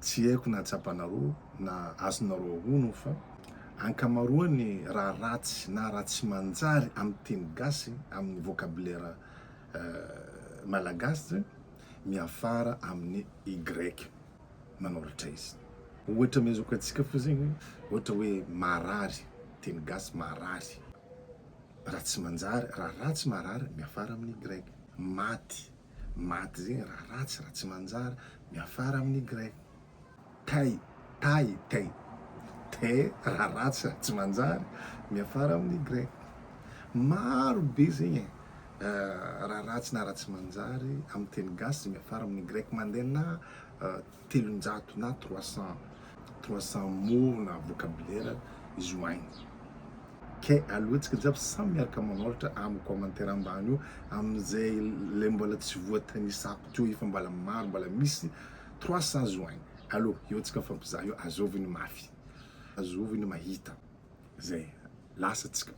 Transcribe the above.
Tsy haiko na tsapanareo na azonareo ahono fa ankamaroany raha ratsy na raha tsy manjary amin'ny teny gasy, amin'ny vocabulaire malagasy zany, miafara amin'ny Y manoratra izy. Ohatra amezako antsika fo zegny, ohatra hoe marary, teny gasy marary, raha tsy manjary, raha ratsy marary miafara amin'ny Y, maty, Maty zegny raha ratsy, raha tsy manjary, miafara amin'ny Y. Tay, tay, tay. Te, raha ratsy, raha tsy manjary, miafara amin'ny Y. Maro be zegny e, raha ratsy na raha tsy manjary amin'ny teny gasy miafara amin'ny Y mandeha na 300 na 300, 300 mots na vocabulaire izy io agny. Kay aloha tsika jiaby samy miaraka manoratra am commentaire ambany io amizay le mbola tsy voatanisako teo io fa mbola maro mbola misy 300 joint aloha eo tsika mifampizaha eo azovy ny mafy azovy ny mahita zay lasa tsika.